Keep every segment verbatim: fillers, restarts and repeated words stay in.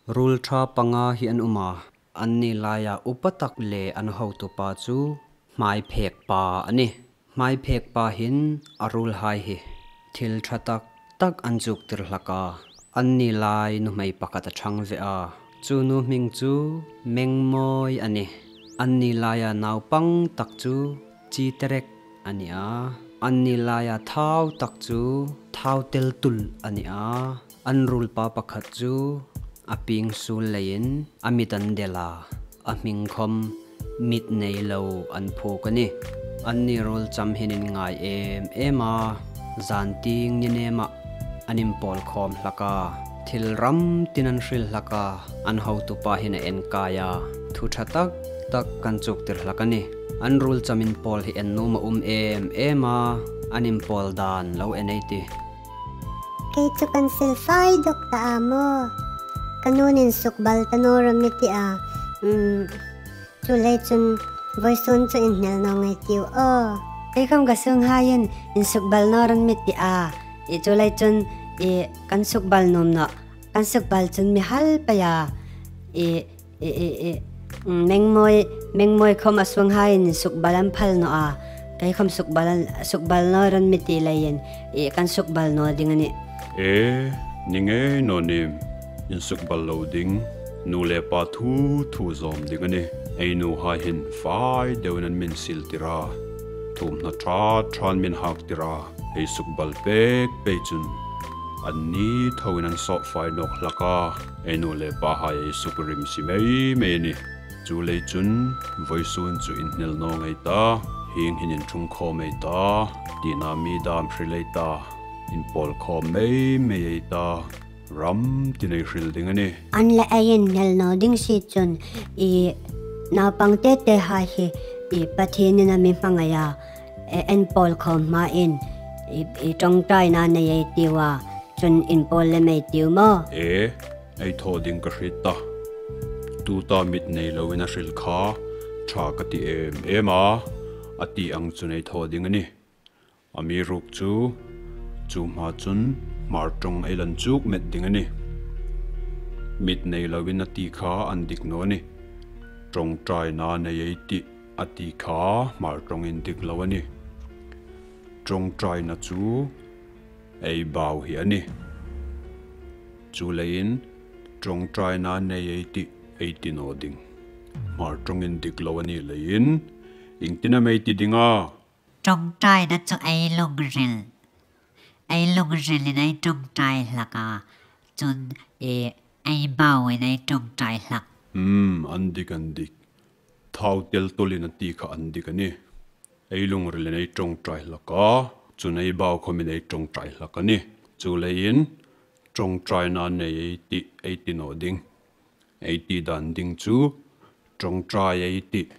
Ruol ṭha panga hi an um a, anni laia upa tak le an hotupa chu hmaiphekpa a nih. Hmaiphekpa hin a ruolhai hi thil ṭha tak tak an chuktir hlak a. Anni lai nuhmei pakhat a ṭhang ve a. Chu nu hming chu Mengmawi a nih. Anni laia naupang tak chu Chiterek a ni a. Anni laia thau tak chu Thauteltul a ni a. An ruolpa pakhat chu a pieng suol leiin a mit an del a, a hming khawm mit nei lo an phuok a nih. Anni ruolcham hin an ngai em em a, zan tieng ni nemah an inpawl khawm hlak a, thil ram tin an hril hlak a, an hotupa hin a enkai a, thu ṭha tak tak kan chuktir hlak a nih. An ruolcham inpawl hi en nuom a um em em a, an inpawl dan lo en ei tih. Kei chu kan silfai dawk ta a maw. Ka nun insukbal ta naw rawh mi ti a. Um, chuleiin chun vawisun chu inhnel naw ngei ei tiu aw. Kei khawm ka sunghaiin insukbal naw rawh mi ti a. I chuleiin chun i kan sukbal nuom naw. Kan sukbal chun mi hal pei a. I I, i, i, mm, Mengmawi, Mengmawi khawm a sunghaiin insukbal an phal naw a. Kei khawm sukbal an, sukbal naw rawh mi ti leiin, i kan sukbal naw ding a nih. E, ni ngei naw nim, insukbal lo ding, nu le pa thu thu zawm ding a nih. Ei nuhai hin fai deuin an min siltir a. Thumna ṭha ṭhain min haktir a. Ei sukbal pek pei chun anni thoin an sawp fai nawk hlak a. Ei nu le pahai ei sukrimsi mei mei a nih. Chuleiin chun vawisun chu inhnel naw ngei ei ta. Hieng hin inṭhung khawm ei ta. Tina mi dam hril ei ta. Inpawl khawm mei mei ei ta. Ram tin ei hril ding a nih. An la ei inhnel naw ding si chun i naupang te tehai hi i Pathienin a mi hmangai a. E, inpawl khawm hmain i, i ṭawngṭaina nei ei tiu a. Chun inpawl lem ei tiu maw. E, ei thaw ding ka hriet ta. Tuta mit nei loin a hril kha ṭha ka ti em em a. A ti ang chun ei thaw ding a nih. Amiruokchu, chu hma chun Hmar ṭawng ei la inchuk met ding a nih. Mit nei loin a ti kha an dik naw a nih. Ṭawngṭaina nei ei tih a ti kha Hmar ṭawng indik lo a nih. Ṭawngṭaina chu ei bau hi a nih. Chuleiin, ṭawngṭaina nei ei tih ei ti naw ding. Hmar ṭawng indik lo a ni leiin, iengtin am ei ti ding a? Ṭawngṭaina chu ei lungril. Ei lungrilin ei ṭawngṭai hlak a. Chun, e, ei bauin ei ṭawngṭai hlak. Hmm, an dik, an dik. Thauteltulin a ti kha an dik a nih. Ei lungrilin ei ṭawngṭai hlak a. Chun ei bau khawmin ei ṭawngṭai hlak a nih. Chuleiin, ṭawngṭaina nei ei tih ei ti naw ding. Ei ti dan ding chu, ṭawngṭai ei tih.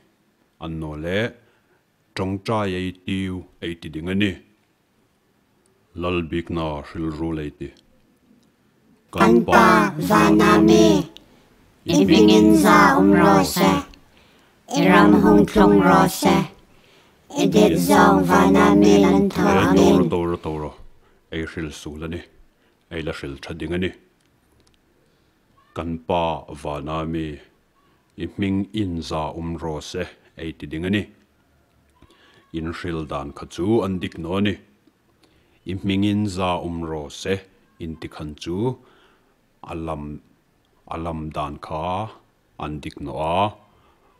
Annawleh, ṭawngṭai ei tiu ei ti ding a nih. Lal bikna hril ruol ei tih. Kan Pa vana mi, i hming inza um raw se. I ram hung tlung raw se. I dit zawng vana mi an thaw angin. Ro, ro, ro, ro. Ei hril suol a nih. Ei la hril ṭha ding a nih. Kan Pa vana mi, i hming inza um raw se, ei ti ding a nih. In hril dan kha chu an dik naw a nih. I hming inza um raw se, in ti khan chu a lam, a lam dan kha an dik naw a.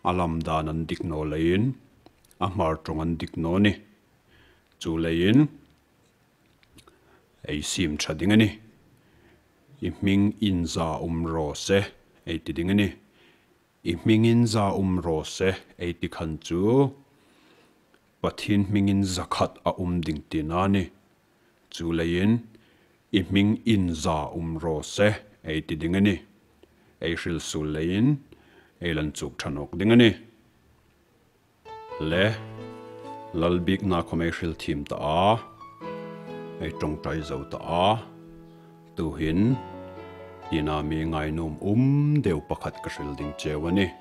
A lam dan an dik naw leiin, a Hmar ṭawng an dik naw a nih. Chuleiin, ei siem ṭha ding a nih. I hming inza um raw se, ei ti ding a nih. I hming inza um raw se, ei ti khan chu Pathien hmingin zakhat a um ding tina a nih. Chuleiin, i hming inza um raw se, ei ti ding a nih. Ei hril suol leiin, ei la inchuk ṭha nawk ding a nih. Le, lal bikna khawm ei hril thiem ta a, ei ṭawngṭai zo ta a. Tuhin, tina mi ngainuom um deu pakhat ka hril ding cheu a nih.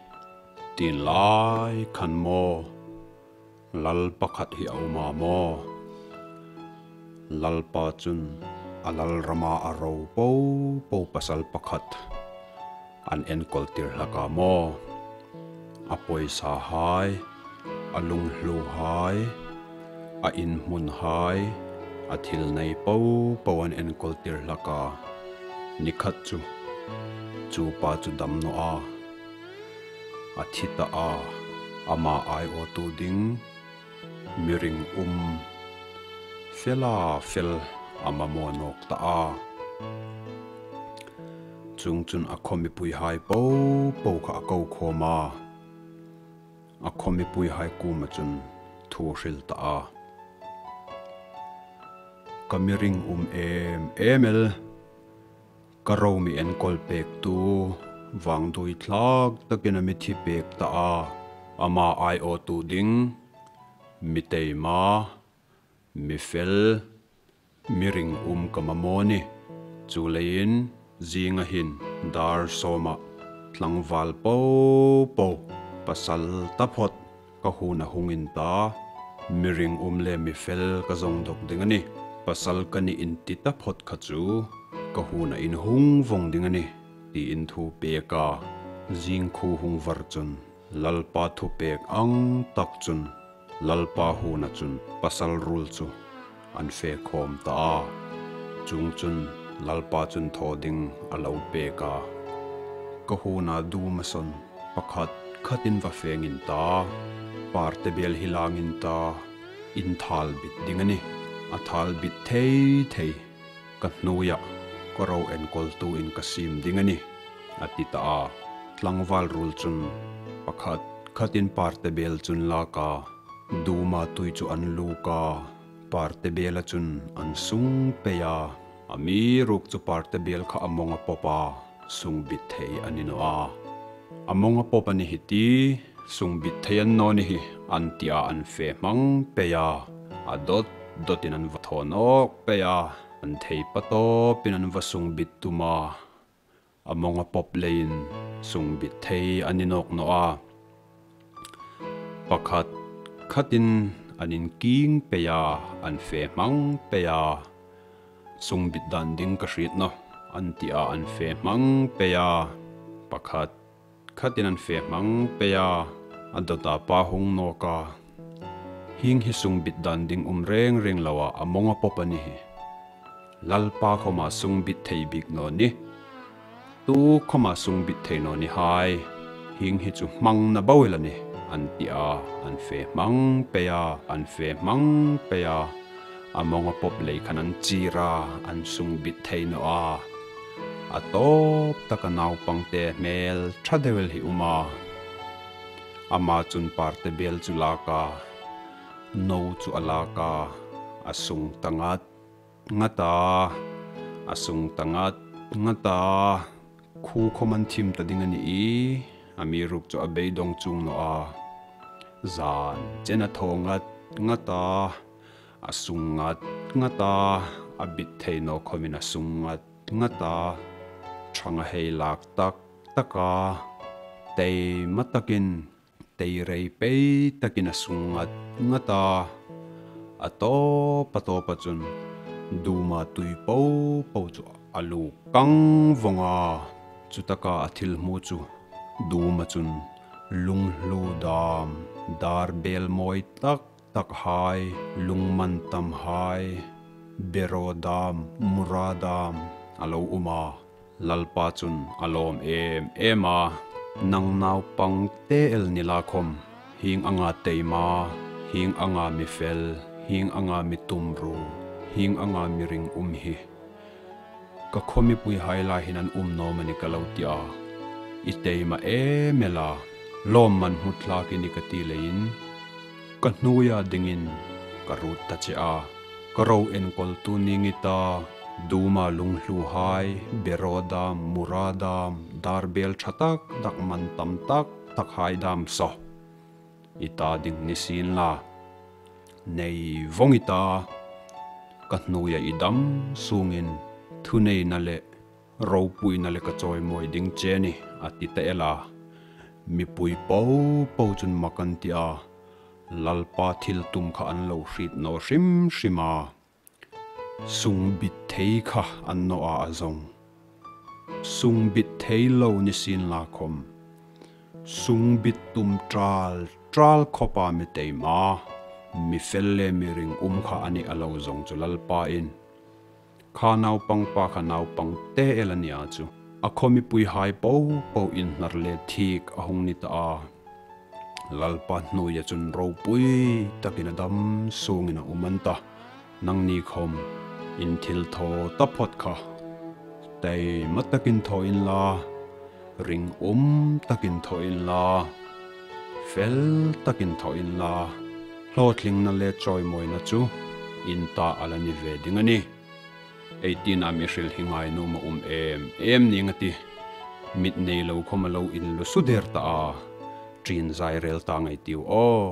Tienlai khan maw, lal pakhat hi a um a maw. Lalpa chun a lal rama a ro po po pasal pakhat, an enkawl tir hlak a maw. A pawisa hai, a lunghlu hai, a inhmun hai, a thil nei po po an enkawl tir hlak a. Ni khat chu, chu pa chu dam naw a, a thi ta a, ama aiawtu ding mi ringum fela fel a mamaw nawk ta a. Chuongchun a khaw mipui hai po po kha a ko khawm a. A khaw mipui hai kuoma chun thu a hril ta a. Ka mi ringum em em el, ka ro mi enkawl pektu, vangduoi thlak takin a mi thi pek ta a, ama aiawtu ding mi teima, mi fel, mi ringum ka mamaw a nih. Chuleiin zinga hin dar sawma tlangval po po, pasal taphot ka huona hung in ta, mi ringum le mi fel ka zong dawk ding a nih. Pasal ka nih inti taphot kha chu ka huona inhung vawng ding a nih, tiin thu pek a. Zing khuo hung var chun Lalpa thupek ang tak chun Lalpa huona chun pasal ruol chu an fe khawm ta a. Chuongchun Lalpa chun thaw ding a lo pek a. Ka huona duma sawn pakhat khatin va fe in ta, parte bel hi lang in ta, in thal bit ding a nih. A thal bit thei thei ka hnuoia ka ro enkawltu in ka siem ding a nih, a ti ta a. Tlangval ruol chun pakhat khatin parte bel chu a lak a, duma tui chu an luk a, parte bela chun an sung pei a. Amiruokchu parte bel kha a mawng a pawp a, sung bit thei a ni naw a. A mawng a pawp a ni hi ti, sung bit thei a ni naw ni hi, an ti a, an fe hmang pei a. A dot dotin an va thaw nawk pei a, an thei patawpin an va sung bit tum a. A mawng a pawp leiin sung bit thei a ni nawk naw a. Pakhat khatin an inking pei a, an fe hmang pei a. Sung bit dan ding ka hriet nawh, an ti a, an fe hmang pei a. Pakhat khatin an fe hmang pei a, a dawta pa hung nawk a. Hieng hi sung bit dan ding um reng reng lo a, a mawng a pawp a ni hi. Lalpa khawma sung bit thei bik naw ni. Tu khawma sung bit thei naw ni hai. Hieng hi chu hmangna bo el a nih, an ti a, an fe hmang pei a, an fe hmang pei a. A mawng a pawp lei khan an chir a, an sung bit thei naw a. A tawp taka naupangte hmel ṭha deu el hi um a. Ama chun parte bel chu a lak a, no chu a lak a, a sung ta ngat ngat a, a sung ta ngat ngat a. Khuo khawm an thim ta ding a ni i, amiruokchu a beidawng chuong naw a. Zan chen a thaw ngat ngat a, a sung ngat ngat a, a bit thei naw khawmin a sung ngat ngat a. Ṭhang a hei lak tak tak a, taima takin, tei rei pei takin a sung ngat ngat a. A tawp, a tawpa chun duma tui po po chu a luk kang vawng a. Chutaka a thil hmu chu duma chun lunghlu dam, dar bel mawi tak tak hai, lung man tam hai, beraw dam, mura dam a lo um a. Lalpa chun a lawm em em a, nang naupang te el ni la khawm, hieng anga taima, hieng anga mi fel, hieng anga mi tumru, hieng anga mi ringum hi ka khaw mipui hai lai hin an um naw am a ni ka lo ti a. I taima em el a, lawmman hmu thlak i nih ka ti leiin, ka hnuoia dingin ka ruot ta che a. Ka ro enkawltu ning i ta, duma lunghlu hai, beraw dam, mura dam, dar bel ṭha tak tak, man tam tak tak hai dam saw i ta ding ni sien la, nei vawng i ta. Ka hnuoia i dam sungin thuneina le ropuina le ka chawimawi ding che a nih, a ti ta el a. Mipui po po chun mak an ti a. Lalpa thil tum kha an lo hriet naw hrim hrim a. Sung bit thei kha an naw a, a zawng. Sungbit thei lo ni sien la khawm, sungbit tum ṭal ṭal khawpa mi teima, mi fel le mi ringum kha a nih a lo zawng chu Lalpain. Kha naupangpa kha naupang te el a nia chu, a khaw mipuihai po po inhnar le thik a hung ni ta a. Lalpa hnuoia chun ropui takin a dam sungin a um an ta. Nangni khawm in thilthaw taphawt kha taima takin thaw inla, ringum takin thaw inla, fel takin thaw inla, hlawtlingna le chawimawina chu in ta a la ni ve ding a nih. Ei tina mi hril hi ngainuom a um em em ning a tih. Mit nei lo khawm a lo inlusu der ta a, ṭin zai rel ta ngei ei tiu aw.